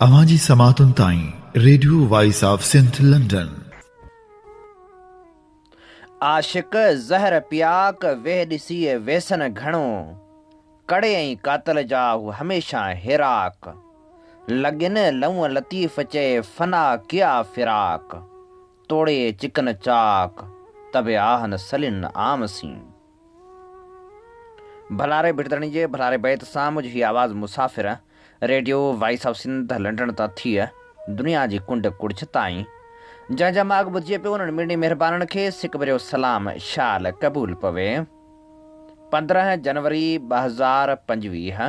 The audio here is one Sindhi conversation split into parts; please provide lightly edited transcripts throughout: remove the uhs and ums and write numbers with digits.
اوهان جي سماعتن تائين radio voice of Sindh London. عاشق زهر پياڪ ويهه ڏسي ويسن گهڻو، ڪڙي ۽ قاتل جا هو هميشه هيراڪ، لڳين لئون لطيف چئي فنا ڪيا فراق، توڙي چڪن چاڪ ته به آهن سلين عام سين. ڀلاري ڀٽ ڌڻي جي ڀلاري بيت سان منهنجي هي آواز مسافر radio voice of Sindh London تان ٿي دنيا جي ڪنڊ ڪڙڇ تائين جنهن جا ماڳ ٻڌجي پيو انهن مڙني مهربانن کي سڪ ڀريو سلام شال قبول پوي. 15 جنوري 2025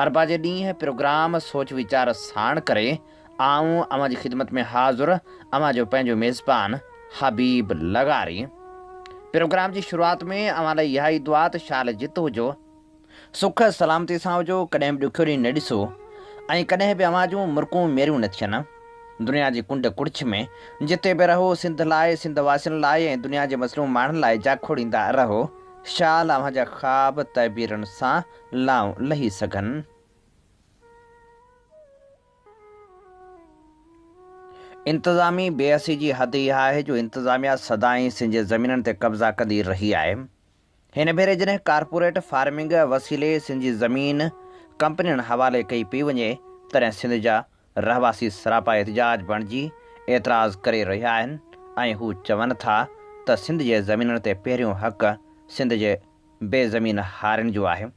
اربع جي ڏينهن پروگرام سوچ ويچار ساڻ ڪري آئون اوهان جي خدمت ۾ حاضر اوهان جو پنهنجو ميزبان حبيب لغاري. پروگرام جي شروعات ۾ اوهان لاء اها ئي دعا ته شال جت هجو، سک سلامتي سان هجو، ڪڏهن به ڏکيو ڏينهن نه ڏسو ۽ ڪڏهن به اوهان جون مرڪون ميريون نه ٿين. دنيا جي ڪنڊ ڪڙڇ ۾ جتي به رهو، سنڌ لاء، سنڌ واسين لاء ۽ دنيا جي مظلوم ماڻهن لاء جاکوڙيندا رهو. شال اوهان جا خواب تعبيرن سان لائون لهي سگهن. انتظامي بي حسي جي حد اها آهي جو انتظاميا سدائين سنڌ جي زمينن تي قبضا ڪندي رهي آهي. هن ڀيري جڏهن ڪارپوريٽ فارمنگ وسيلي سنڌ جي زمين ڪمپنين حوالي ڪئي پئي وڃي تڏهن سنڌ جا رهواسي سراپا احتجاج بڻجي اعتراض ڪري رهيا آهن ۽ هو چون ٿا ته سنڌ جي زمينن تي پهريون حق سنڌ جي بي زمين هارين جو آهي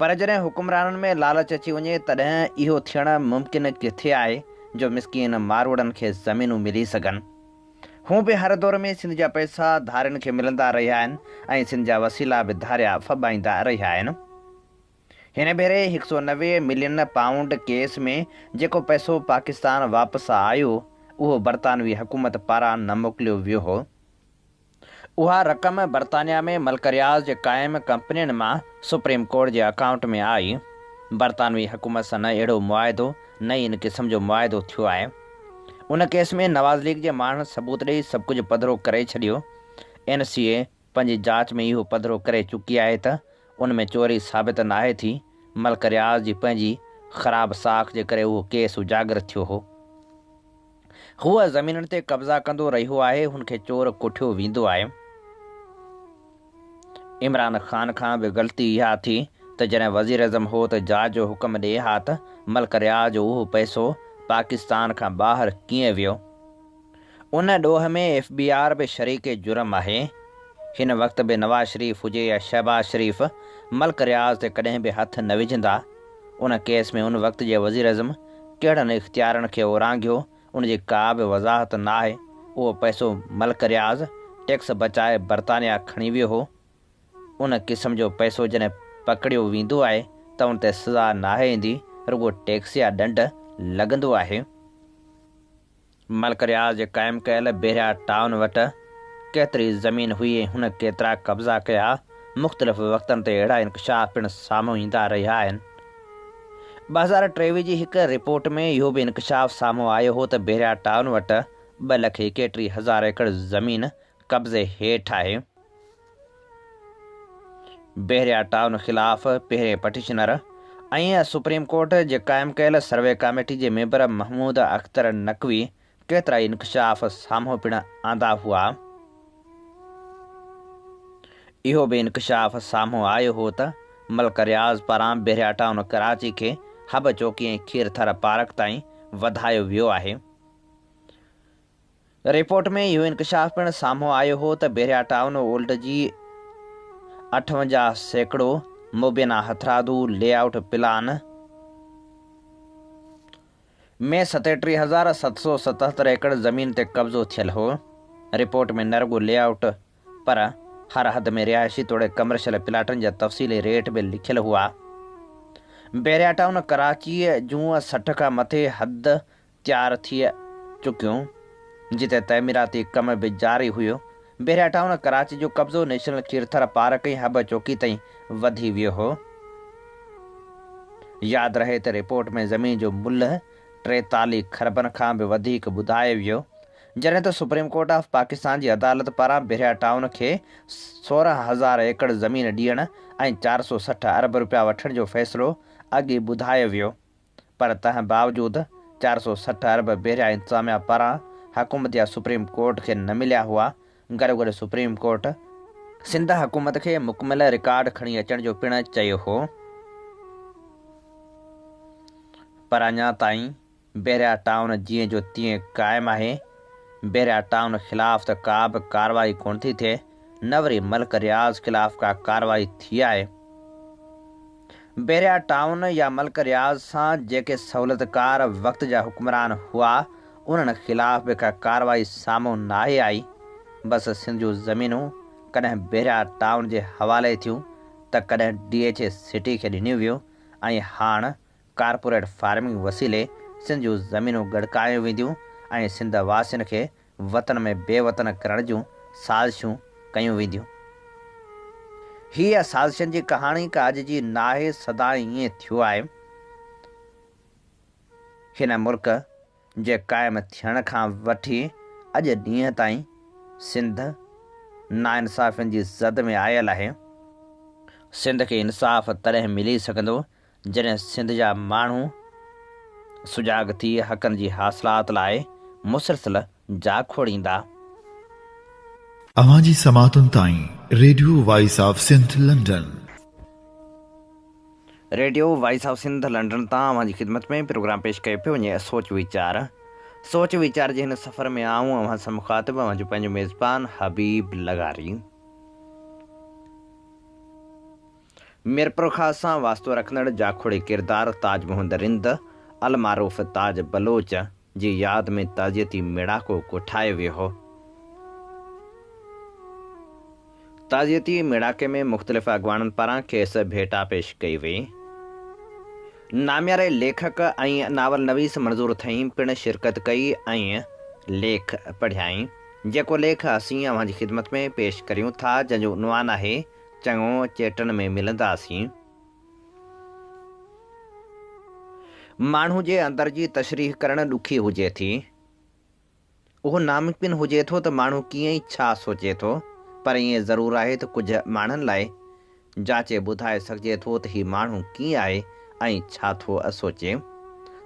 پر جڏهن حڪمرانن ۾ لالچ اچي وڃي تڏهن اهو ٿيڻ ممڪن ڪٿي آهي جو مسڪين ماروئڙن کي زمينون ملي سگهن. هونء به هر دور ۾ سنڌ جا پئسا ڌارين کي ملندا رهيا آهن ۽ سنڌ جا وسيلا به ڌاريا ڦٻائيندا رهيا آهن. هن ڀيري هڪ سئو 90 ملين پائونڊ ڪيس ۾ جيڪو پئسو پاڪستان واپس آيو اهو برطانوي حڪومت پاران نه موڪليو ويو هو. اها رقم برطانيا ۾ ملڪ رياض جي قائم ڪمپنين مان سپريم ڪورٽ جي اڪائونٽ ۾ آئي. برطانوي حڪومت سان نه اهڙو معاهدو نه ئي ان قسم جو معاهدو ٿيو آهي. ان ڪيس ۾ نواز ليگ جي ماڻهن ثبوت ڏئي سڀ ڪجهه پڌرو ڪري ڇڏيو. اين سي اي پنهنجي جاچ ۾ اهو پڌرو ڪري چڪي آهي ته ان ۾ چوري ثابت ناهي ٿي. ملڪ رياض جي پنهنجي خراب ساک جي ڪري اهو ڪيس اجاگر ٿيو هو. هو زمينن تي قبضا ڪندو رهيو آهي، هن کي چور ڪوٺيو ويندو آهي. عمران خان کان به غلطي اها ٿي ته جڏهن وزيراعظم هو ته جاچ جو حڪم ڏئي ها ته ملڪ رياض جو اهو پئسو پاڪستان کان ٻاهر ڪيئن ويو؟ ان ڏوهه ۾ ايف بي آر به شريڪ جرم آهي. هن وقت به نواز شريف هجي يا شهباز شريف ملڪ رياض تي ڪڏهن به هٿ نه وجهندا. ان ڪيس ۾ ان وقت جي وزيراعظم ڪهڙن اختيارن کي اورانگهيو ان جي ڪا به وضاحت ناهي، اهو پئسو ملڪ رياض ٽيڪس بچائي برطانيا کڻي ويو هو، ان قسم جو پئسو جڏهن پڪڙيو ويندو آهي ته ان تي سزا ناهي ايندي، رڳو ٽيڪس يا ڏنڊ لڳندو آهي. ملڪ رياض جي قائم ڪيل بحريا ٽائون وٽ ڪيتري زمين هئي ۽ هن ڪيترا قبضا ڪيا، مختلف وقتن تي اهڙا انڪشاف پڻ سامهون ايندا رهيا آهن. 2023 جي هڪ رپورٽ ۾ اهو به انڪشاف سامهون آيو هو ته بحريا ٽائون وٽ ٻه لک ايڪيٽيهه هزار ايڪڙ زمين قبضي هيٺ آهي. بحريا ٽائون خلاف پهرين پٽيشنر ۽ سپريم ڪورٽ جي قائم ڪيل سروي ڪاميٽي جي ميمبر محمود اختر نقوي ڪيترائي انڪشاف سامهون پڻ آندا هئا. اهو به انڪشاف سامهون آيو هو ته ملڪ رياض پاران بحريا ٽائون ڪراچي کي حب چوڪي ۽ کيرٿر پارڪ تائين وڌايو ويو آهي. رپورٽ ۾ اهو انڪشاف پڻ سامهون آيو هو ته بحريا ٽائون اولڊ جي 58% مبينا هٿرادو لي آئوٽ پلان ۾ 37777 ايڪڙ زمين تي قبضو ٿيل هو. رپورٽ ۾ نه رڳو لي آئوٽ پر هر حد ۾ رهائشي توڙي ڪمرشل پلاٽن جا تفصيلي ريٽ به لکيل هئا. بحريا ٽائون ڪراچيء جون 60 کان مٿي حد تيار ٿي چڪيون، جتي تعميراتي ڪم به جاري هيو. بحريا ٽائون ڪراچي جو قبضو نيشنل کيرٿر پارڪ ۽ حب چوڪي تائين وڌي ويو هو. ياد رهي ته رپورٽ ۾ زمين جو ملهه 43 کربن کان به وڌيڪ ٻڌايو ويو، جڏهن ته سپريم ڪورٽ آف پاڪستان جي عدالت پاران بحريا ٽائون کي 16 هزار ايڪڙ زمين ڏيڻ ۽ 460 ارب رپيا وٺڻ جو فيصلو اڳ ئي ٻڌايو ويو. پر تنهن باوجود 460 ارب بحريا انتظاميا پاران حڪومت يا سپريم ڪورٽ کي نه مليا هئا، گڏوگڏ سپريم ڪورٽ سنڌ حڪومت کي مڪمل رڪارڊ کڻي اچڻ جو پڻ چيو هو پر اڃا تائين بحريا ٽائون جيئن جو تيئن قائم آهي، بحريا ٽائون خلاف ته ڪا به ڪارروائي ڪونه ٿي ٿئي، نه وري ملڪ رياض خلاف ڪا ڪارروائي ٿي آهي. بحريا ٽائون يا ملڪ رياض سان جيڪي سهولتڪار وقت جا حڪمران هئا، انهن خلاف به ڪا ڪارروائي سامهون ناهي آئي. بس سنڌ جون زمينون ڪڏهن بحريا ٽائون جي حوالي ٿيون ته ڪڏهن ڊي ايڇ اي سٽي کي ڏنيون ويون ۽ هاڻ ڪارپوريٽ فارمنگ وسيلي سنڌ جون زمينون ڳڙڪايون وينديون ۽ سنڌ واسين کي وطن ۾ بي وطن ڪرڻ جون سازشون ڪيون وينديون. هيء سازشن جي ڪهاڻي ڪا اڄ جي ناهي سدائين ائين ٿيو آهي. هن ملڪ جي قائم ٿيڻ کان وٺي اڄ ڏينهن تائين سنڌ ناانصافين جي زد ۾ آيل آهي. سنڌ کي انصاف تڏهن ملي سگهندو جڏهن سنڌ جا ماڻهو سجاڳ ٿي حقن جي حاصلات لاء مسلسل جاکوڙيندا. اوهان جي سماعتن تائين radio voice of Sindh London. Radio voice of Sindh London تان اوهان جي خدمت ۾ پروگرام پيش ڪيو پيو وڃي سوچ ويچار سوچ ويچار جي هن سفر ۾ آئون اوهان سان مخاطب اوهان جو پنهنجو ميزبان حبيب لغاري. ميرپورخاص سان واسطو رکندڙ جاکوڙي ڪردار تاج محمد رند المعروف تاج بلوچ جي ياد ۾ تعزيتي ميڙاڪو ڪوٺايو ويو هو. تعزيتي ميڙاڪي ۾ مختلف اڳواڻن پاران کيس ڀيٽا پيش ڪئي وئي. نامياري ليکڪ ۽ ناول نويس منظور ٿهيم پڻ شرڪت ڪئي ۽ ليک پڙهيائين، جيڪو ليک اسين اوهان جي خدمت ۾ پيش ڪريون ٿا، جنهن جو عنوان آهي چڱو چيٽن ۾ ملنداسين. ماڻهو جي اندر جي تشريح ڪرڻ ڏکي هجي ٿي. اهو ناممڪن هجي ٿو ته ماڻهو ڪيئن ۽ ڇا سوچي ٿو، پر ائين ضرور آهي ته ڪجهه ماڻهن لاء جاچي ٻڌائي سگهجي ٿو ته هي ماڻهو ڪيئن آهي ۽ ڇا ٿو سوچي.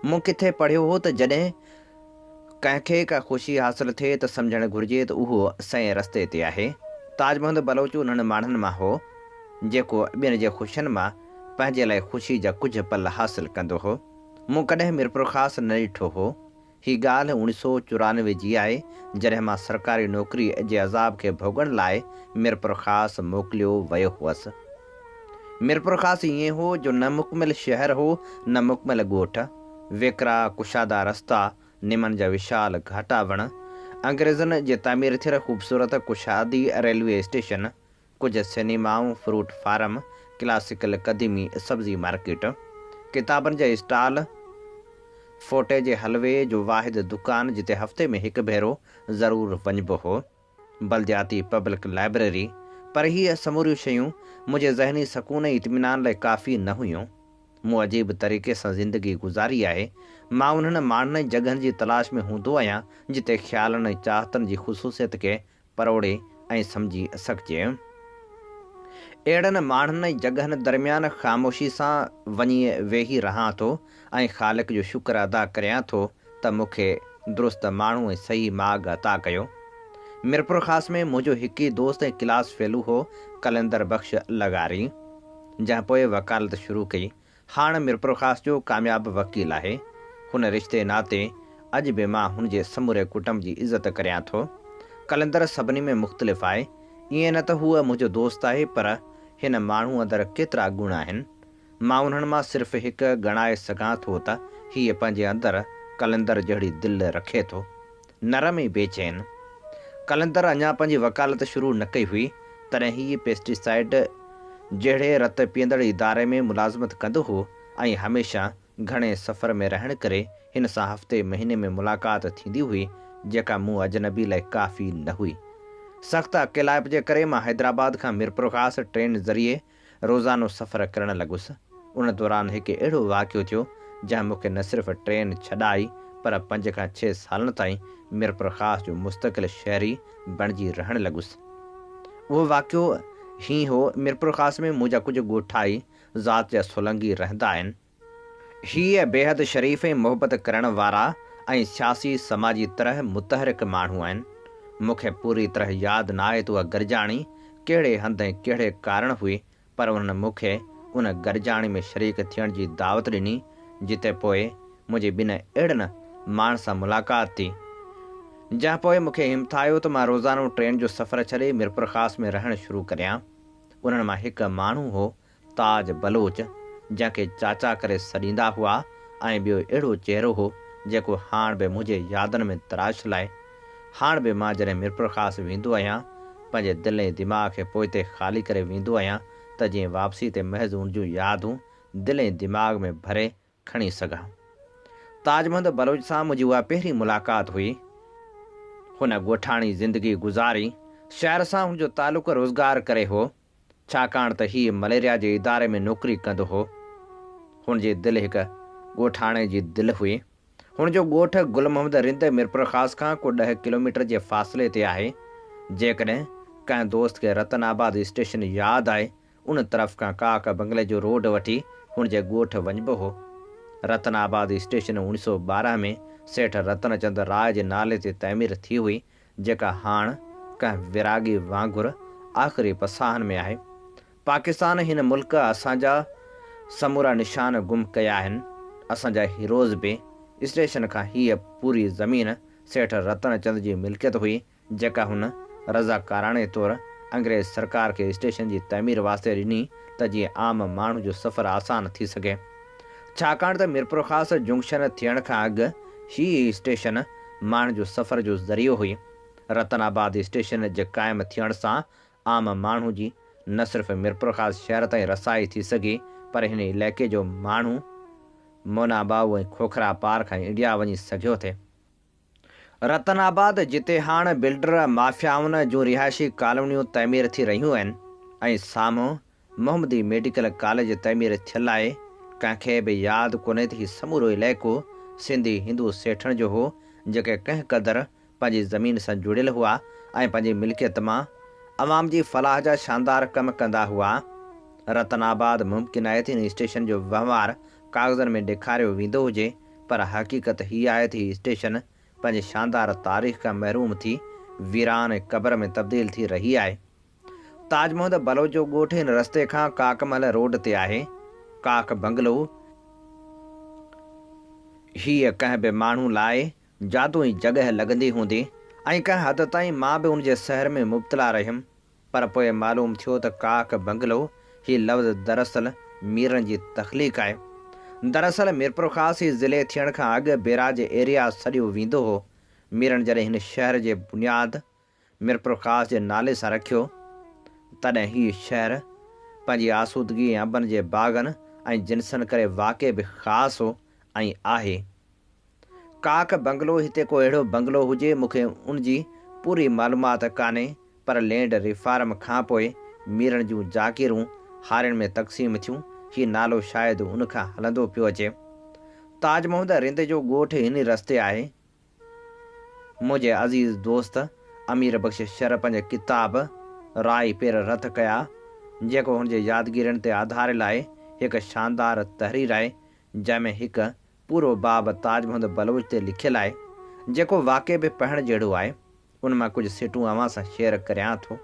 مون ڪٿي پڙهيو هو ته جڏهن ڪنهن کي ڪا خوشي حاصل ٿئي ته سمجهڻ گهرجي ته اهو سئين رستي تي آهي. تاج محمد بلوچ انهن ماڻهن مان هو، جيڪو ٻين جي خوشين مان پنهنجي لاء خوشي جا ڪجهه پل حاصل ڪندو هو. مون ڪڏهن ميرپورخاص نه ڏٺو هو. هي ڳالهه اوڻيهه سو 94 جي آهي، جڏهن مان سرڪاري نوڪري جي عذاب کي ڀوڳڻ لاء ميرپورخاص موڪليو ويو هئس. ميرپورخاص ائين هو جو نه مڪمل شهر هو نه مڪمل ڳوٺ. ويڪرا ڪشادا رستا، نمن جا وشال گهاٽا وڻ، انگريزن جي تعمير ٿيل خوبصورت ڪشادي ريلوي اسٽيشن، ڪجهه سئنيمائون، فروٽ فارم، ڪلاسيڪل قديمي سبزي مارڪيٽ، ڪتابن جا اسٽال، ڦوٽي جي حلوي جو واحد دڪان جتي هفتي ۾ هڪ ڀيرو ضرور وڃبو هو. بلدياتي پبلڪ لائبريري، پر هي سموريون شيون منهنجي ذهني سڪون ۽ اطمينان لاء ڪافي نه هيون. مون عجيب طريقي سان زندگي گذاري آهي. مان انهن ماڻهن ۽ جڳهن جي تلاش ۾ هوندو آهيان، جتي خيالن ۽ چاهتن جي خصوصيت کي پروڙي ۽ سمجهي سگهجي. اهڙن ماڻهن ۽ جڳهن درميان خاموشي سان وڃي ويهي رهان ٿو ۽ خالق جو شڪر ادا ڪريان ٿو ته مون کي درست ماڻهو ۽ صحيح ماڳ عطا ڪيو. ميرپورخاص ۾ منهنجو هڪ ئي دوست ۽ ڪلاس فيلو هو قلندر بخش لغاري، جنهن پوء وڪالت شروع ڪئي. هاڻ ميرپورخاص جو ڪامياب وڪيل آهي. هن رشتي ناتي اڄ به مان هن جي سموري ڪٽنب جي عزت ڪريان ٿو. قلندر سڀني ۾ مختلف آهي. ائين نه ته هو منهنجو دوست آهي پر هن ماڻهو اندر ڪيترا گڻ آهن. مان انهن مان صرف هڪ ڳڻائي سگهان ٿو ته هيء پنهنجي اندر قلندر جهڙي دل رکي ٿو. نرم ۽ بيچين. قلندر اڃا پنهنجي وڪالت شروع نه ڪئي هئي، تڏهن هيء پيسٽيسائيڊ جهڙي رت پيئندڙ اداري ۾ ملازمت ڪندو هو ۽ هميشه گهڻي سفر ۾ رهڻ ڪري هن سان هفتي مهيني ۾ ملاقات ٿيندي هئي، جيڪا مون اجنبي لاء ڪافي نه هئي. سخت اڪيلائپ جي ڪري مان حيدرآباد کان ميرپورخاص ٽرين ذريعي روزانو سفر ڪرڻ لڳس. ان دوران هڪ اهڙو واقعو ٿيو، جنهن مون کي نه صرف ٽرين ڇڏائي پر پنج کان ڇهه سالن تائين ميرپورخاص جو مستقل شهري بڻجي رهڻ لڳس. اهو واقعو هيئن هو، ميرپورخاص ۾ منهنجا ڪجهه ڳوٺائي ذات جا سولنگي رهندا آهن. هيء بيحد شريف ۽ محبت ڪرڻ وارا ۽ سياسي سماجي طرح متحرڪ ماڻهو آهن. مون کي پوري طرح ياد ناهي ته اها گڏجاڻي ڪهڙي هنڌ ۽ ڪهڙي ڪارڻ هئي پر انهن مون کي ان گڏجاڻي ۾ شريڪ ٿيڻ جي دعوت ڏني جتي پوء منهنجي ٻن اهڙن ماڻهن سان ملاقات ٿي. جنهن پوء مون کي همٿايو ته مان روزانو ٽرين جو سفر ڇڏي ميرپورخاص ۾ رهڻ شروع ڪريان. انهن مان هڪ ماڻهو هو تاج بلوچ، جنهن کي چاچا ڪري سڏيندا هئا ۽ ٻيو اهڙو چهرو هو، جيڪو هاڻ به منهنجي يادن ۾ تراشيل آهي. هاڻ به مان جڏهن ميرپورخاص ويندو آهيان، پنهنجي دل ۽ دماغ کي پوئتي خالي ڪري ويندو آهيان ته جيئن واپسي تي محض ان جون يادون دل ۽ دماغ ۾ ڀري کڻي سگهان. تاج محمد بلوچ سان منهنجي اها پهرين ملاقات هئي. هن ڳوٺاڻي زندگي گذاري. شهر سان هن جو تعلق روزگار ڪري هو. ڇاڪاڻ ته هيء مليريا جي اداري ۾ نوڪري ڪندو هو. هن جي دل هڪ ڳوٺاڻي جي دل هئي. هن جو ڳوٺ گل محمد رند ميرپورخاص کان ڪو ڏهه ڪلوميٽر جي فاصلي تي آهي. جيڪڏهن ڪنهن دوست کي رتن آباد اسٽيشن ياد آهي، ان طرف کان ڪاڪ بنگلي جو روڊ وٺي هن جي ڳوٺ وڃبو هو. رتن آباد اسٽيشن اوڻيهه سؤ 12 ۾ سيٺ رتن چند راء جي نالي تي تعمير ٿي هئي جيڪا هاڻ ڪنهن ويراڳي وانگر آخري پساهن ۾ آهي. پاڪستان هن ملڪ اسان جا سمورا نشان گم ڪيا آهن. اسان جا هيروز به. اسٽيشن کان هيء پوري زمين سيٺ رتن چند جي ملڪيت هئي، جيڪا هن رضاڪاراڻي طور انگريز سرڪار کي اسٽيشن جي تعمير واسطي ڏني ته جيئن عام ماڻهو جو سفر آسان ٿي سگهي. ڇاڪاڻ ته ميرپورخاص جنڪشن ٿيڻ کان اڳ هي ئي اسٽيشن ماڻهن جو سفر جو ذريعو هئي. رتن آباد اسٽيشن جي قائم ٿيڻ سان عام ماڻهو جي نه صرف ميرپورخاص شهر تائين رسائي ٿي سگهي پر هن علائقي جو ماڻهو مونابائو ۽ کوکرا پار کان انڊيا وڃي سگهيو ٿي. رتن آباد جتي هاڻ بلڊر مافيائن جون رهائشي ڪالونيون تعمير ٿي رهيون آهن ۽ سامهون محمدي ميڊيڪل ڪاليج تعمير ٿيل آهي، ڪنهن کي به ياد ڪونهي ته هي سمورو علائقو سنڌي هندو سيٺن جو هو جيڪي ڪنهن قدر پنهنجي زمين سان جڙيل هئا ۽ پنهنجي ملڪيت مان عوام جي فلاح جا شاندار ڪم ڪندا هئا. رتن آباد ممڪن آهي ته هن اسٽيشن جو وهنوار ڪاغذن ۾ ڏيکاريو ويندو هجي پر حقيقت هيء آهي ته هي اسٽيشن پنهنجي شاندار تاريخ کان محروم ٿي ويران ۽ قبر ۾ تبديل ٿي رهي آهي. تاج محمد بلوچ جو ڳوٺ هن رستي کان ڪاڪ محل روڊ تي آهي. ڪاڪ بنگلو هيء ڪنهن به ماڻهو لاء جادوئي جڳهه لڳندي هوندي ۽ ڪنهن حد تائين مان به ان جي سحر ۾ مبتلا رهيم. پر پوء معلوم ٿيو ته ڪاڪ بنگلو هي لفظ دراصل ميرن جي تخليق آهي. دراصل ميرپورخاص هي ضلعي ٿيڻ کان اڳ بيراج ايريا سڏيو ويندو هو. ميرن جڏهن هن شهر جي بنياد ميرپورخاص جي نالي سان رکيو، تڏهن هي شهر پنهنجي آسودگي ۽ انبن جي باغن ۽ جنسن ڪري واقعي به خاص هو ۽ آهي. ڪاڪ بنگلو هتي ڪو اهڙو بنگلو هجي مون کي ان جي پوري معلومات ڪانهي پر لينڊ ريفارم کان پوء ميرن جون جاگيرون هارين ۾ تقسيم ٿيون هي نالو شايد ان کان هلندو پيو اچي. تاج محمد رند جو ڳوٺ هن ئي رستي آهي. منهنجي عزيز دوست امير بخش شر پنهنجي ڪتاب رائي پير رٿ ڪيا جيڪو هن جي يادگيرين تي آڌاريل آهي هڪ شاندار تحرير آهي جنهن ۾ هڪ پورو باب تاج محمد بلوچ تي لکيل آهي، جيڪو واقعي به پڙهڻ جهڙو آهي. ان مان ڪجهه سٽون اوهان سان شيئر ڪريان ٿو.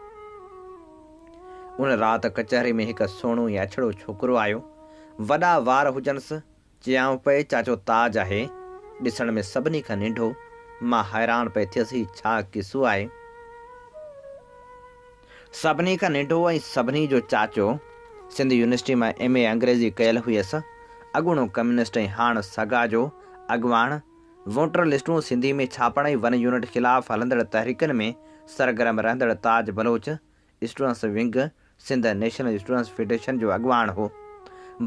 ان رات ڪچهري ۾ هڪ سهڻو ۽ اڇڙو ڇوڪرو آيو. وڏا وار هجنس. چيائون پئي چاچو تاج آهي. ڏسڻ ۾ سڀني کان ننڍو. مان حيران پئي ٿيس هي ڇا قصو آهي. سڀني کان ننڍو ۽ سڀني جو چاچو. سنڌ يونيورسٽي مان ايم اي انگريزي ڪيل هيس. اڳوڻو ڪميونسٽ ۽ هاڻ سگا جو اڳواڻ. ووٽر لسٽون سنڌي ۾ ڇاپڻ ۽ ون يونٽ خلاف هلندڙ تحريڪن ۾ سرگرم رهندڙ Taj Baloch students wing Sindh national students federation جو اڳواڻ هو.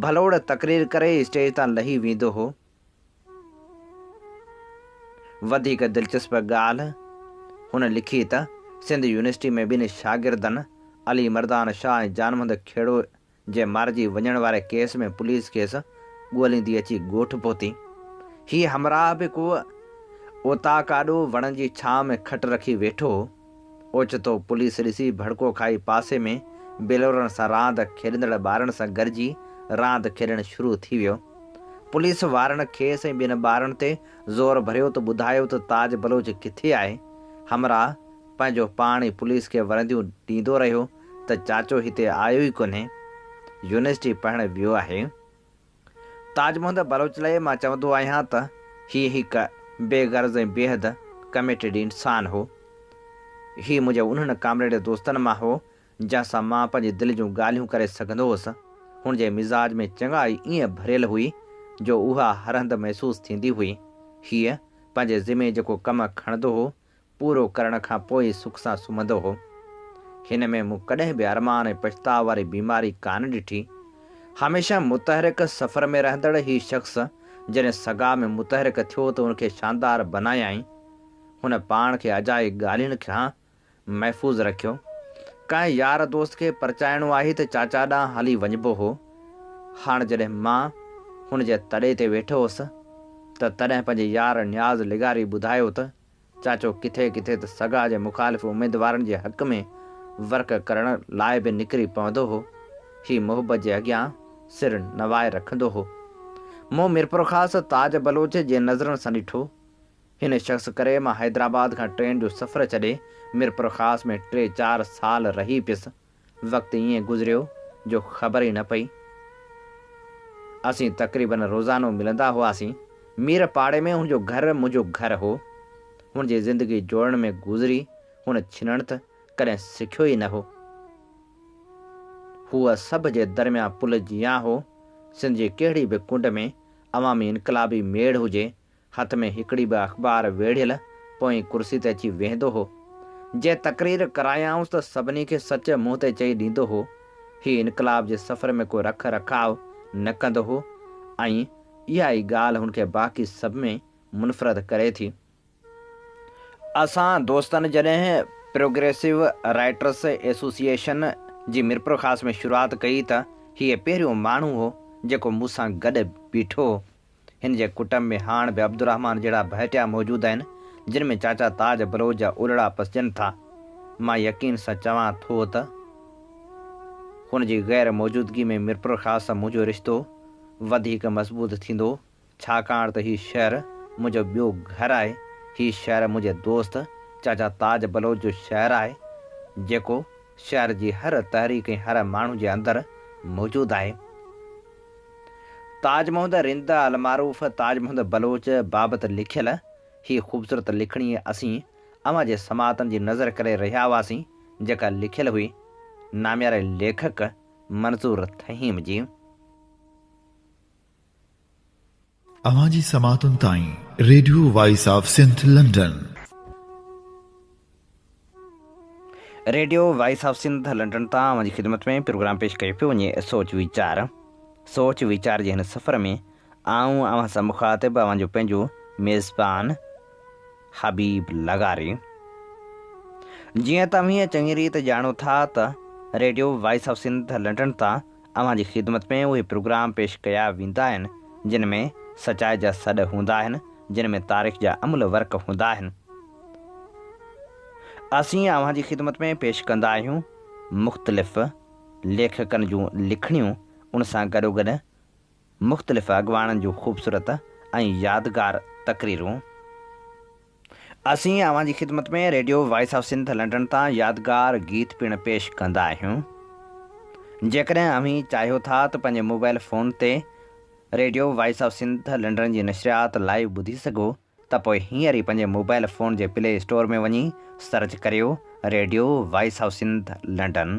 ڀلوڙ تقرير ڪري اسٽيج تان لهي ويندو هو. وڌيڪ دلچسپ ڳالهه هن لکي ته سنڌ يونيورسٽي ۾ ٻن شاگردن علي مردان شاهه ۽ جان محمد کهڙو جي مارجي وڃڻ واري ڪيس ۾ پوليس کيس ڳوليندي اچي ڳوٺ پهتي. هي همراهه به ڪو اوطاق آڏو وڻن جي ڇانء ۾ کٽ رکي ويٺو هو. اوچتو پوليس ڏسي ڀڙڪو کائي پاسي ۾ بلورن سان راند کيڏندڙ ٻارن سان گڏجي راند کيڏڻ شروع ٿي ويو. پوليس وارن کيس ۽ ٻين ٻارن تي زور ڀريو ته ٻڌايو ته تاج بلوچ ڪٿي آهي؟ همراهه پنهنجو پاڻ ئي پوليس کي ورنديون ڏيندو رهيو ته چاچو هتي آيو ئي ڪونهي، يونيورسٽي پڙهڻ ويو آهي. تاج محمد بلوچ لاء مان چوندو آهيان ته هي هڪ بي غرض ۽ بيحد ڪميٽيڊ انسان هو. هي منهنجي انهن ڪامريڊ دوستن مان هو جنهن سان مان پنهنجي دل جون ڳالهيون ڪري سگهندو هوس. هن جي مزاج ۾ چڱائي ائين ڀريل هئي جو اها هر هنڌ محسوس ٿيندي هئي. هيء پنهنجي ذمي جيڪو ڪم کڻندو هو، پورو ڪرڻ کان پوء ئي سک سان سمهندو هو. هن ۾ مون ڪڏهن به ارمان ۽ پڇتاء واري بيماري ڪانه ڏٺي. هميشه متحرڪ سفر ۾ رهندڙ هي شخص جڏهن سگا ۾ متحرڪ ٿيو ته ان کي شاندار بنايائين. هن پاڻ کي اجائي ڳالهين کان محفوظ رکيو. ڪنهن يار دوست کي پرچائڻو آهي ته چاچا ڏانهن هلي وڃبو هو. هاڻ جڏهن مان هن جي تڏي تي ويٺو هوس ته تڏهن پنهنجي يار نياز لغاري ٻڌايو ته چاچو ڪٿي ڪٿي ته سگا جي مخالف اميدوارن جي حق ۾ ورڪ ڪرڻ لاء به نڪري پوندو هو. هي محبت جي اڳيان سر نوائي رکندو هو. مون ميرپورخاص تاج بلوچ جي نظرن سان ڏٺو. هن شخص ڪري مان حيدرآباد کان ٽرين جو سفر ڇڏي ميرپورخاص ۾ ٽي چار سال رهي پيس. وقت ائين گذريو جو خبر ئي نه پئي. اسين تقريبن روزانو ملندا هئاسين. مير پاڙي ۾ هن جو گهر منهنجو گهر هو. هن جي زندگي جوڙڻ ۾ گذري، هن ڇنڻ ته ڪڏهن سکيو ئي نه هو. هو سڀ جي درميان پل جيان هو. سنڌ جي ڪهڙي به ڪنڊ ۾ عوامي انقلابي ميڙ هجي، هٿ ۾ هڪڙي به اخبار ويڙهيل پوئين ڪرسي تي اچي ويهندو هو. جي تقرير ڪرايائونس ته سڀني کي سچ منهن تي چئي ڏيندو هو. هي انقلاب جي سفر ۾ ڪو رک رکاء نه ڪندو هو ۽ اها ئي ڳالهه هن کي باقي سڀ ۾ منفرد ڪري ٿي. اسان دوستن جڏهن پروگريسو رائيٽرس ايسوسيئيشن جي ميرپورخاص ۾ شروعات ڪئي ته هيء پهريون ماڻهو هو جيڪو مون سان گڏ بيٺو هو. هن جي ڪٽنب ۾ هاڻ به عبدالرحمان جهڙا ڀائٽيا موجود آهن، جن ۾ چاچا تاج بلوچ جا اولڙا پسجن ٿا. مان يقين سان چوان ٿو ته هن جي غير موجودگي ۾ ميرپورخاص سان منهنجو رشتو وڌيڪ مضبوط ٿيندو، ڇاڪاڻ ته هي شهر منهنجو ٻيو گهر آهي. هي شهر منهنجي دوست چاچا تاج بلوچ جو شهر آهي، جيڪو شهر جي هر تحريڪ ۽ هر ماڻهو جي اندر موجود آهي. تاج محمد رند المعروف تاج محمد بلوچ بابت لکيل هي خوبصورت لکڻي اسين اوهان جي سماعتن جي نذر ڪري رهيا هئاسين جيڪا لکيل هئي نامياري ليکڪ منظور ٿهيم جي. اوهان جي سماعتن تائين radio voice of Sindh London. Radio voice of Sindh London تان اوهان جي خدمت ۾ پروگرام پيش ڪيو پيو وڃي سوچ ويچار سوچ ويچار جي هن سفر ۾ آئون اوهان سان مخاطب اوهان جو پنهنجو ميزبان حبيب لغاري جيئن ته اوهين چڱي ريت ڄاڻو ٿا ته radio voice of Sindh London تان اوهان جي خدمت ۾ اهي پروگرام پيش ڪيا ويندا آهن جن ۾ سچائي جا سڏ هوندا آهن جن ۾ تاريخ جا املهه ورق هوندا آهن. اسين اوهان جي خدمت ۾ پيش ڪندا آهيون مختلف ليکڪن جون لکڻيون ان سان گڏوگڏ مختلف اڳواڻن جون خوبصورت ۽ يادگار تقريرون. اسين اوهان جي خدمت ۾ radio voice of Sindh London تان يادگار گيت پڻ پيش ڪندا آهيون. جيڪڏهن اوهين چاهيو ٿا ته پنهنجي موبائل فون تي radio voice of Sindh London جي نشريات لائيو ٻڌي سگهو ته پوء هينئر ئي پنهنجي موبائل فون جي پلي اسٽور ۾ وڃي سرچ ڪريو radio voice of Sindh London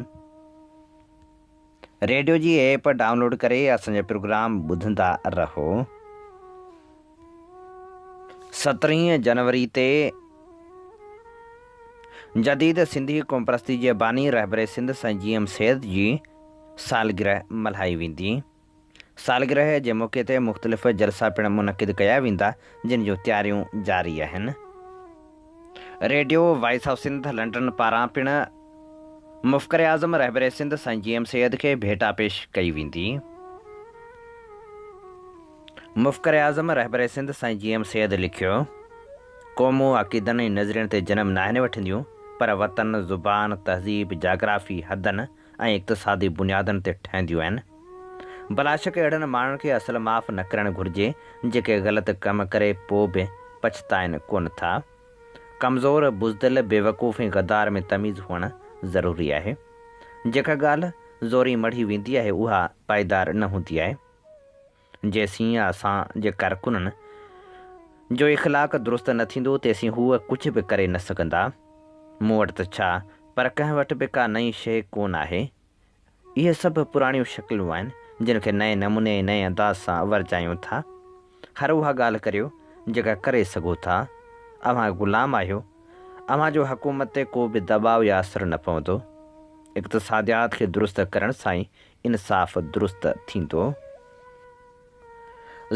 radio جي ايپ ڊائونلوڊ ڪري اسان جا پروگرام ٻڌندا رهو. سترهين جنوري تي جديد سنڌي قومپرستي جي باني رهبر سنڌ سائين جي ايم سيد جي سالگرهه ملهائي ويندي. سالگرهه جي موقعي تي مختلف جلسا پڻ منعقد ڪيا ويندا، جن جون تياريون جاري آهن. Radio voice of Sindh London پاران پڻ مفڪر اعظم رهبر سنڌ سائين جي ايم سيد کي ڀيٽا پيش ڪئي ويندي. مفڪر اعظم رهبر سنڌ سائين جي ايم سيد لکيو، قومون عقيدن ۽ نظرين تي جنم ناهن وٺنديون، پر وطن، زبان، تهذيب، جاگرافي، حدن ۽ اقتصادي بنيادن تي ٺهنديون آهن. بلاشڪ اهڙن ماڻهن کي اصل معاف نه ڪرڻ گهرجي، جيڪي غلط ڪم ڪري پوء به پڇتائن ڪونه ٿا. ڪمزور، بزدل، بيوقوف ۽ غدار ۾ تميز هئڻ ضروري آهي. جيڪا ڳالهه زوري مڙهي ويندي آهي، اها پائيدار نه هوندي آهي. جيسين اسان جي ڪارڪنن جو اخلاق درست نه ٿيندو، تيسين هو ڪجهه به ڪري نه سگهندا. مون وٽ ته ڇا، پر ڪنهن وٽ به ڪا نئين شيء ڪونه آهي. اهي سڀ پراڻيون شڪلون آهن، جن کي نئين نموني ۽ نئين انداز سان ورجايون ٿا. هر اها ڳالهه ڪريو، جيڪا ڪري سگهو ٿا. اوهان غلام آهيو. اوهان جو حڪومت تي ڪو به دٻاء يا اثر نه پوندو. اقتصاديات کي درست ڪرڻ سان ئي انصاف درست ٿيندو.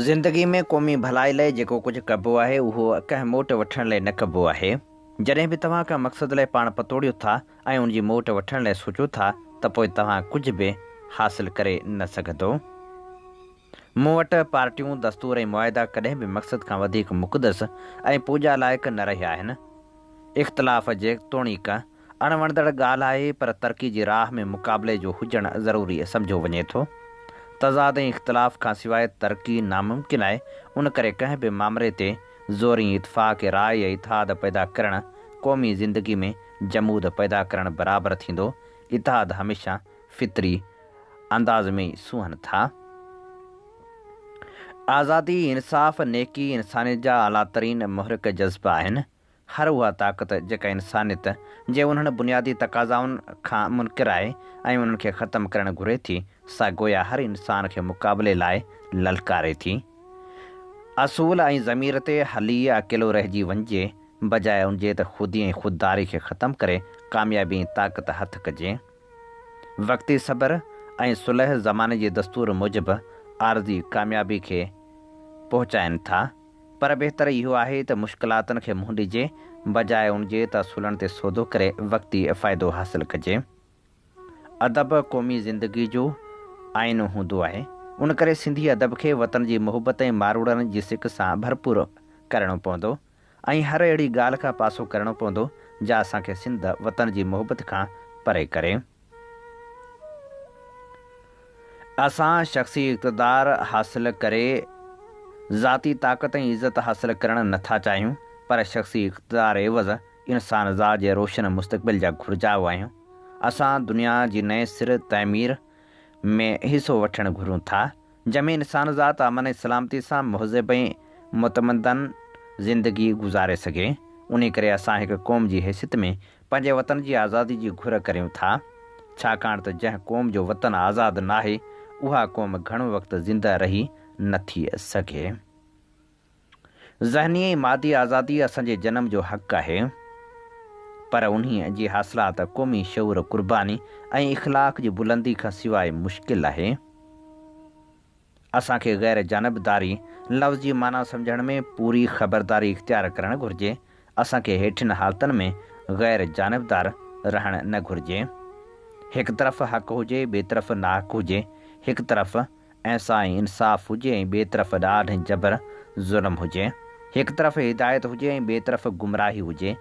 زندگي ۾ قومي ڀلائي لئه جيڪو ڪجهه ڪبو آهي، اهو ڪنهن موٽ وٺڻ لئه نه ڪبو آهي. جڏهن به توهان ڪنهن مقصد لئه پاڻ پتوڙيو ٿا ۽ ان جي موٽ وٺڻ لئه سوچو ٿا ته پوء توهان ڪجهه به حاصل ڪري نه سگهندو. مون وٽ پارٽيون، دستور ۽ معاهدا ڪڏهن به مقصد کان وڌيڪ مقدس ۽ پوڄا لائق نه رهيا آهن. اختلاف جيتوڻيڪ اڻ وڻندڙ ڳالهه آهي پر ترقي جي راهه ۾ مقابلي جو هجڻ ضروري سمجهيو وڃي ٿو. تضاد ۽ اختلاف کان سواء ترقي ناممڪن آهي، ان ڪري ڪنهن به مامري تي زورين اتفاق راء يا اتحاد پيدا ڪرڻ قومي زندگي ۾ جمود پيدا ڪرڻ برابر ٿيندو. اتحاد هميشه فطري انداز ۾ ئي سونهن ٿا. آزادي، انصاف، نيڪي انسانيت جا اعليٰ ترين محرڪ جذبا آهن. هر اها طاقت جيڪا انسانيت جي انهن بنيادي تقاضائن کان منڪر آهي ۽ انهن کي ختم ڪرڻ گهري ٿي، سا گويا هر انسان کي مقابلي لاء للڪاري ٿي. اصول ۽ ضمير تي هلي اڪيلو رهجي وڃجي، بجاء ان جي ته خودي ۽ خودداري کي ختم ڪري ڪاميابي ۽ طاقت هٿ ڪجي. وقتي صبر ۽ صلح زماني جي دستور موجب عارضي ڪاميابي کي پهچائين ٿا. پر بهتر اهو آهي ته مشڪلاتن کي منهن ڏجي، بجاء ان جي ته اصولن تي سودو ڪري وقتي فائدو حاصل ڪجي. ادب قومي زندگي جو آئينو هوندو آهي، ان ڪري سنڌي ادب کي وطن جي محبت ۽ ماروئڙن جي سڪ سان ڀرپور ڪرڻو پوندو ۽ هر اهڙي ڳالهه کان پاسو ڪرڻو پوندو جا اسان کي سنڌ وطن جي محبت کان پري ڪري. اسان شخصي اقتدار حاصل ڪري ذاتي طاقت ۽ عزت حاصل ڪرڻ نه ٿا چاهيون، پر شخصي اقتدار عيوض انسان ذات جي روشن مستقبل جا گهرجائو آهيون. اسان دنيا جي نئين سر تعمير ۾ حصو وٺڻ گهرون ٿا، جنهن ۾ انسان ذات امن ۽ سلامتي سان مهذب ۽ متمدن زندگي گذاري سگهي. انهي ڪري اسان هڪ قوم جي حيثيت ۾ پنهنجي وطن جي آزادي جي گهر ڪريون ٿا، ڇاڪاڻ ته جنهن قوم جو وطن آزاد ناهي، اها قوم گهڻو وقت زنده رهي نه ٿي سگهي. ذهني ۽ مادي آزادي اسان جي جنم جو حق آهي، پر انهيء جي حاصلات قومي شعور، قرباني ۽ اخلاق جي بلندي کان سواء مشڪل آهي. اسان کي غير جانبداري لفظ جي معنيٰ سمجهڻ ۾ پوري خبرداري اختيار ڪرڻ گهرجي. اسان کي هيٺين حالتن ۾ غير جانبدار رهڻ نه گهرجي. هڪ طرف حق هجي ٻئي طرف ناحق هجي، هڪ طرف احسان ۽ انصاف هجي ۽ ٻئي طرف ڏاڍ ۽ جبر ظلم هجي، هڪ طرف هدايت هجي ۽ ٻئي طرف گمراهي هجي،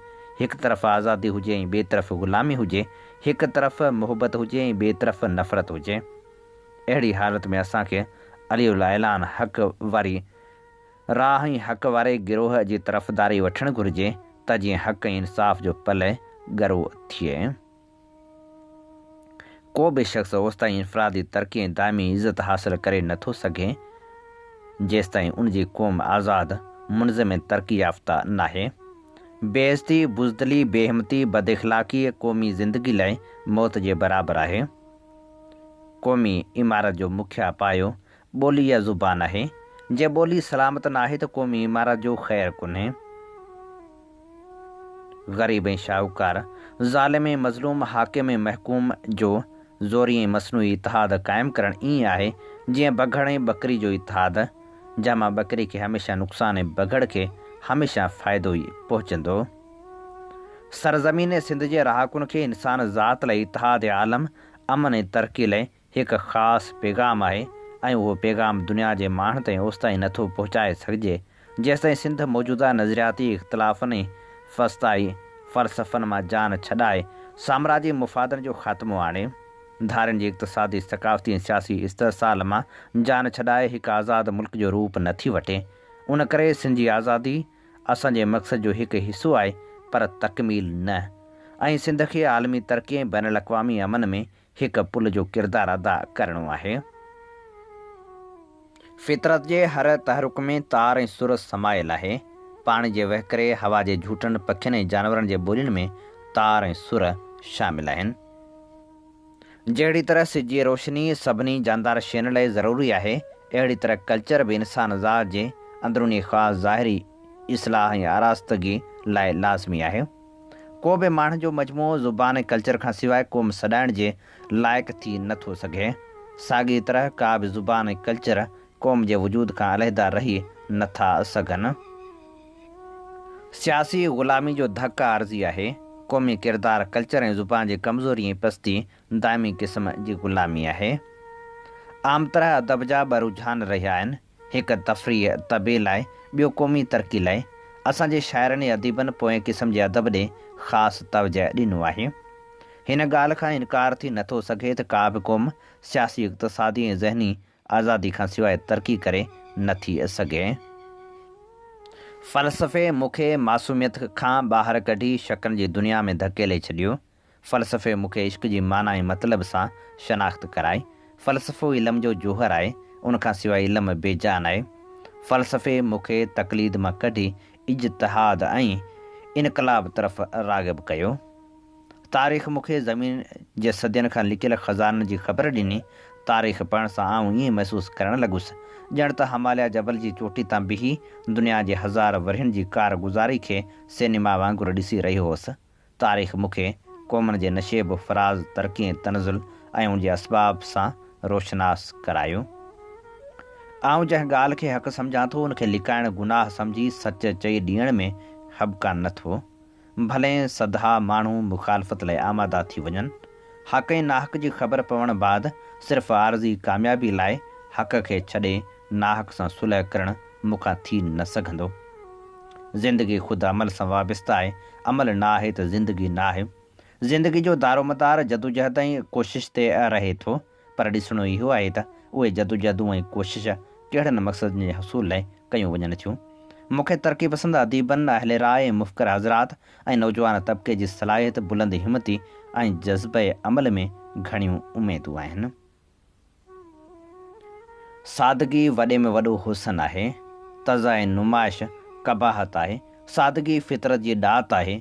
هڪ طرف آزادي هجي ۽ ٻئي طرف غلامي هجي، هڪ طرف محبت هجي ۽ ٻئي طرف نفرت هجي. اهڙي حالت ۾ اسان کي علي الاعلان حق واري راهه ۽ حق واري گروهه جي طرفداري وٺڻ گهرجي ته جيئن حق ۽ انصاف جو پلئه ڳرو ٿئي. ڪو به شخص اوستائين انفرادي ترقي ۽ دائمي عزت حاصل ڪري نه ٿو سگهي جيستائين ان جي قوم آزاد، منظم ۽ ترقي يافته ناهي. بي عزتي، بزدلي، بي همتي، بداخلاقي قومي زندگي لاء موت جي برابر آهي. قومي عمارت جو مکيه پايو ٻولي يا زبان آهي. جي ٻولي سلامت ناهي ته قومي عمارت جو خير ڪونهي. غريب ۽ شاهوڪار، ظالم ۽ مظلوم، حاڪم ۽ محڪوم جو زوري ۽ مصنوعي اتحاد قائم ڪرڻ ائين آهي جيئن بگهڙ ۽ ٻڪري جو اتحاد، جنهن مان ٻڪري کي هميشه نقصان ۽ بگهڙ کي هميشه فائدو ئي پهچندو. سرزمين سنڌ جي رهاڪن کي انسان ذات لاء اتحاد عالم، امن ۽ ترقي لاء هڪ خاص پيغام آهي ۽ اهو پيغام دنيا جي ماڻهن تائين اوستائين نه ٿو پهچائي سگهجي جيستائين سنڌ موجوده نظرياتي اختلافن ۽ فسطائي فلسفن مان جان ڇڏائي سامراجي مفادن جو خاتمو آڻي. ڌارين جي اقتصادي، ثقافتي ۽ سياسي استحصال مان جان ڇڏائي هڪ آزاد ملڪ جو روپ نه ٿي وٺي. ان ڪري سنڌ جي آزادي اسان جي مقصد جو هڪ حصو آهي پر تڪميل نه ۽ سنڌ کي عالمي ترقي ۽ بين الاقوامي امن ۾ هڪ پل جو ڪردار ادا ڪرڻو آهي. فطرت جي هر تحرڪ ۾ تار ۽ سر سمايل آهي. پاڻي جي وهڪري، هوا جي جهوٽن، پکين ۽ جانورن جي ٻولين ۾ تار ۽ سر شامل آهن. جهڙي طرح سج جي روشني سڀني جاندار شين لاء ضروري آهي، اهڙي طرح ڪلچر به انسان ذات جي اندروني خواه ظاهري اصلاح ۽ آراستگي لاء لازمي آهي. ڪو به ماڻهن جو مجموعو زبان ۽ ڪلچر کان سواء قوم سڏائڻ جي لائق ٿي نه ٿو سگهي. ساڳيء طرح ڪا به زبان ۽ ڪلچر قوم جي وجود کان علحده رهي نه ٿا سگهن. سياسي غلامي جو ڌڪ عارضي آهي. قومي ڪردار، ڪلچر ۽ زبان جي ڪمزوري ۽ پستي دائمي قسم جي غلامي آهي. عام طرح ادب جا ٻه رجحان رهيا آهن. هڪ تفريح طبعي لاء، ٻيو قومي ترقي لاء. اسان جي شاعرن ۽ اديبن پوئين قسم جي ادب ڏي خاص توجهه ڏنو آهي. هن ڳالهه کان انڪار ٿي نه ٿو سگهي ته ڪا به قوم سياسي، اقتصادي ۽ ذهني آزادي کان سواء ترقي ڪري نه ٿي سگهي. فلسفي مون کي معصوميت کان ٻاهر ڪڍي شڪن جي دنيا ۾ ڌڪيلي ڇڏيو. فلسفي مون کي عشق جي معنيٰ ۽ مطلب سان شناخت ڪرائي. فلسفو علم جو جوهر آهي، ان کان سواء علم بي جان آهي. فلسفي مون کي تقليد مان ڪڍي اجتهاد ۽ انقلاب طرف راغب ڪيو. تاريخ مون کي زمين جي صدين کان لڪيل خزانن جي خبر ڏني. تاريخ پڙهڻ سان آئون ائين محسوس ڪرڻ لڳس، ڄڻ ته هماليا جبل جي چوٽي تان بيهي دنيا جي هزار ورهين جي ڪارگذاري کي سئنيما وانگر ڏسي رهيو هوس. تاريخ مون کي قومن جي نشيب و فراز، ترقي ۽ تنزل ۽ ان جي اسباب سان روشناس ڪرايو. آئون جنهن ڳالهه کي حق سمجهان ٿو، ان کي لڪائڻ گناهه سمجهي سچ چئي ڏيڻ ۾ هٻڪان نه ٿو. ڀلين سڌا ماڻهو مخالفت لاء آماده ٿي وڃن. حق ۽ ناحق جي خبر پوڻ بعد صرف عارضي ڪاميابي لاء حق کي ڇڏي ناحق سان صلح ڪرڻ مون کان ٿي نه سگهندو. زندگي خود عمل سان وابسته آهي، عمل نه آهي ته زندگي نه آهي. زندگي جو دارومدار جدوجهد ۽ ڪوشش تي رهي ٿو، پر ڏسڻو اهو آهي ته اهي جدوجهدون ۽ ڪوشش ڪهڙن مقصدن جي حصول لاء ڪيون وڃن ٿيون. مون کي ترقي پسند اديبن، اهل راء ۽ مفڪر حضرات ۽ نوجوان طبقي جي صلاحيت، بلند همتي ۽ جذبه عمل ۾ گهڻيون اميدون آهن. سادگي وڏي ۾ وڏو حسن آهي. تضع ۽ نمائش قباحت آهي. سادگي فطرت جي ڏات آهي.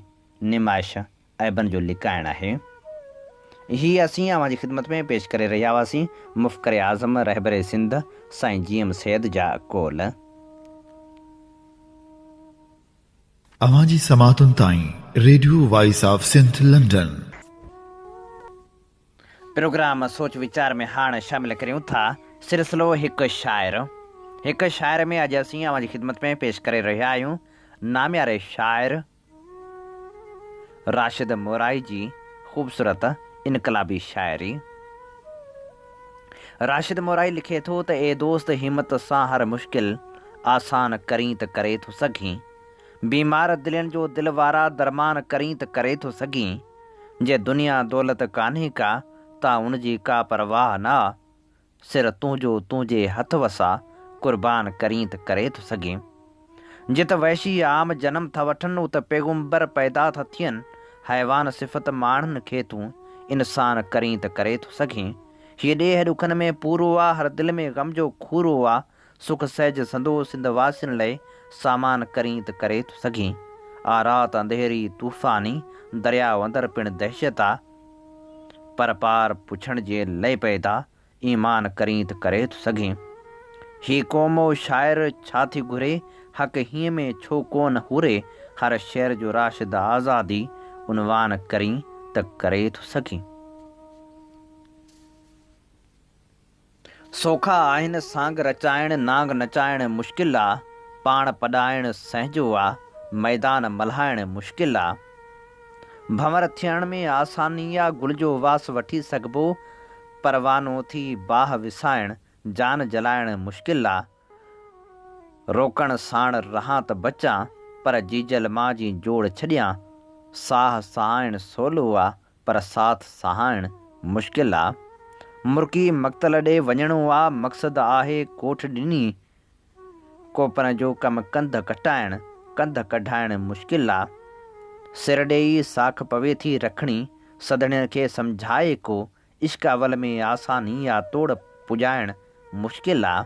نمائش عيبن جو لڪائڻ آهي. هي اسين اوهان جي خدمت ۾ پيش ڪري رهيا هئاسين مفڪر اعظم رهبر سنڌ سائين جي ايم سيد جا قول. اوهان جي سماعتن تائين radio voice of Sindh London. Programme سوچ ويچار ۾ هاڻ شامل ڪريون ٿا سلسلو هڪ شاعر هڪ شاعر ۾ اڄ اسين اوهان جي خدمت ۾ پيش ڪري رهيا آهيون نامياري شاعر راشد مورائي جي خوبصورت انقلابي شاعري. راشد مورائي لکي ٿو ته اي دوست همت سان هر مشڪل آسان ڪرين ته ڪري ٿو سگهين. بيمار دلين جو دل وارا درمان ڪرين ته ڪري ٿو سگهين. جي دنيا دولت ڪانهي ڪا، تا ان جي ڪا پرواهه نه آ. سر تنهنجو تنهنجي هٿ وسا، قربان ڪرين ته ڪري ٿو سگهين. جت وحشي عام جنم ٿا وٺن، ات پيغمبر پيدا ٿا ٿين. حيوان صفت ماڻهن کي تون، انسان ڪرين ته ڪري ٿو سگهين. هيء ڏيهه ڏکن ۾ پورو آ، هر دل ۾ غم جو کورو آ. سک سهج سندو سنڌ واسين لئه سامان ڪرين ته ڪري ٿو سگهين. آ رات انڌيري طوفاني، درياء اندر پڻ دهشت آ. پر پار پڇڻ جي لئه پيدا، ايمان ڪرين ته ڪري ٿو سگهين. هي قوم او شاعر ڇا ٿي گهري، حق هينئين ۾ ڇو ڪونه هوري، هر شعر جو راشد آزادي، عنوان ڪرين ته ڪري ٿو سگهين. سوکا آهن سانگ رچائڻ، نانگ نچائڻ مشڪل آ، پاڻ پڏائڻ سهنجو آ، ميدان ملهائڻ مشڪل آ. ڀنور ٿيڻ ۾ آساني آ، گل جو واس وٺي سگهبو، پروانو ٿي باهه وسائڻ، جان جلائڻ مشڪل آ. روڪڻ ساڻ رهان ته بچان، پر جيجل مان جي جوڙ ڇڏيان، ساهه سهائڻ سولو آ، پر ساٿ سهائڻ مشڪل آ. مرڪي مقتل ڏي وڃڻو آ، مقصد آهي ڪوٺ ڏني. ڪوپن جو ڪم ڪنڌ ڪٽائڻ، ڪنڌ ڪڍائڻ مشڪل آ. سر ڏيئي ساک پوي ٿي رکڻي، سڌڻين کي سمجهائي ڪو، عشق اول ۾ آساني آ توڙ پڄائڻ مشڪل آ.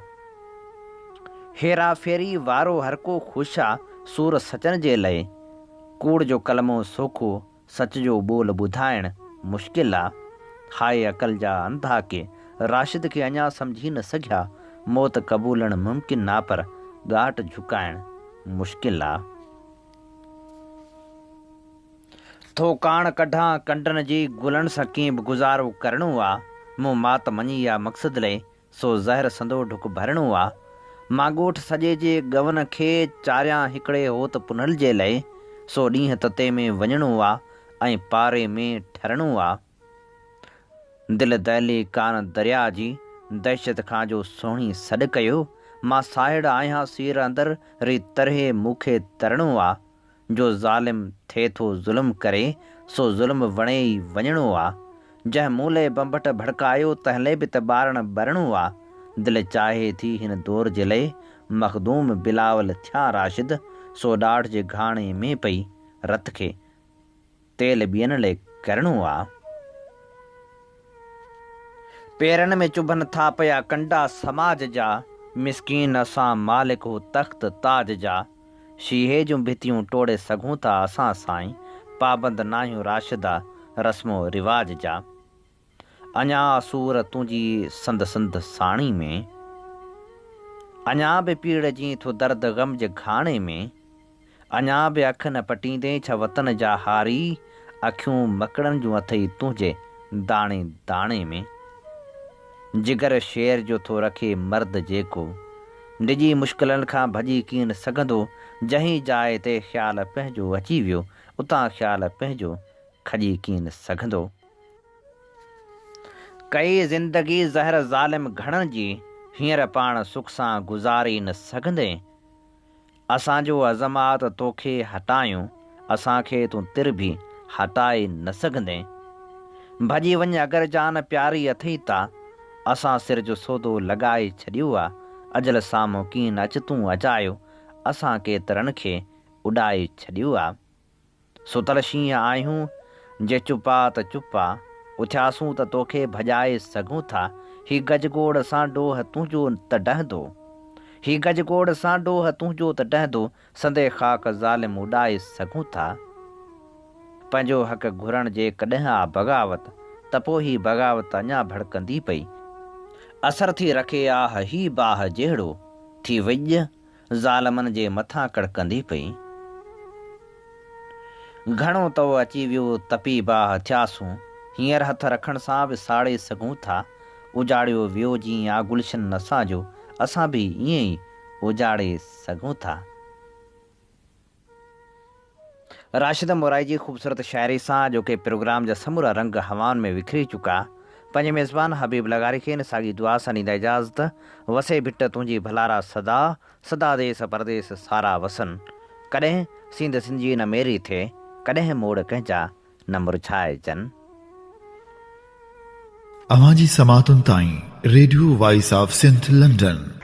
هيرا ڦيري وارو هرڪو خوش آ سور سچن جي لئي، ڪوڙ جو ڪلمو سوکو سچ جو ٻول ٻڌائڻ مشڪل آ. هاء عقل جا انڌا ڪي راشد کي اڃا سمجهي نه سگهيا، موت قبولڻ ممڪن آ پر ڳاٽ جهڪائڻ مشڪل آ. ٿو ڪاڻ ڪڍان ڪنڊن جي گلن سان ڪيئن به گذارو ڪرڻو آ، مون مات مڃي آ مقصد لئي سو زهر سندو ڍڪ ڀرڻو آ. مان ڳوٺ سڄي جي ڳون کي چاريان هڪڙي هوت پنهل جي لئي، سو ڏينهن تتي ۾ وڃڻو آ ۽ پاري ۾ ٺرڻو آ. دل دهلي ڪان درياء جي دهشت کان جو سهڻي سڏ ڪيو، مان ساهڙ آهيان سير اندر ري ترهي مون کي ترڻو آ. جو ظالم ٿئي ٿو ظلم ڪري، سو ظلم وڻي ئي وڃڻو آ. جنهن مون لئي بنڀٽ ڀڙڪايو، تنهن لئي به ته ٻارڻ ٻرڻو آ. دل چاهي ٿي هن دور جي لئي، مخدوم بلاول ٿيان راشد، سو ڏاڍ جي گهاڻي ۾ پئي رت کي تيل ٻين لئي ڪرڻو آ. پيرن ۾ چڀن ٿا پيا ڪنڊا سماج جا، مسڪين اسان مالڪ هو تخت تاج جا. شيهي جون ڀتيون ٽوڙي سگهون ٿا اسان سائين، پابند ناهيون راشدا رسم و رواج جا. اڃا آ سور تنهنجي سنڌ سنڌ ساڻي ۾. اڃا به پيڙ جين ٿو درد غم جي گهاڻي ۾. اڃا به اک نه پٽيندين ڇا وطن جا هاري، اکيون مڪڙن جون اٿئي تنهنجي داڻي داڻي ۾. جگر شير جو ٿو رکي مرد جيڪو. ڊڄي مشڪلن کان ڀڄي ڪين سگهندو، جنهين جاء تي خيال پنهنجو اچي ويو، اتان خيال پنهنجو کڄي ڪين سگهندو. ڪئي زندگي زهر ظالم گهڻن جي، هينئر پاڻ سک سان گذاري نه سگهندين. اسان جو عزم آ ته توکي هٽايون، اسان کي تون تر به هٽائي نه سگهندين. ڀڄي وڃ اگر جان پياري اٿئي تا، اسان سر جو سودو لڳائي ڇڏيو آ، اجل سامهون ڪين اچ تون اجايو، اسان ڪيترن کي اڏائي ڇڏيو آ. ستل شينهن آهيون، جي چپ آ ته چپ آ، اٿياسون ته توکي ڀڄائي سگهون ٿا، هي گجگوڙ سان ڊوهه تنهنجو ته ڊهندو. هي گجگوڙ سان ڊوهه تنهنجو ته ڊهندو، سندي خاڪ ظالم اڏائي سگهون ٿا. پنهنجو حق گهرڻ جي ڪڏهن آ بغاوت، ته پوء هي بغاوت اڃا ڀڙڪندي پئي. اثر ٿي رکي آهه هي باهه جهڙو، ٿي وڄ ظالمن جي مٿان ڪڙڪندي پئي. گهڻو تئو اچي ويو تپي باهه ٿياسون، هينئر هٿ رکڻ سان به ساڙي سگهون ٿا. اجاڙيو ويو جيئن آ گلشن اسان جو، اسان به ائين ئي اجاڙي سگهون ٿا. راشد مورائي جي خوبصورت شاعري سان اڄوڪي پروگرام جا سمورا رنگ هوائن ۾ وکري چڪا. پنهنجي ميزبان حبيب لغاري کي ان ساڳي دعا سان ڏيندا اجازت، وسي ڀٽ تنهنجي ڀلارا سدا، سدا ديس پرديس سارا وسن. ڪڏهن سينڌ سنڌجي نه ميري ٿئي، ڪڏهن موڙ ڪنهن جا نه مرجهائجن. اوهان جي سماعتن تائين radio voice of Sindh London.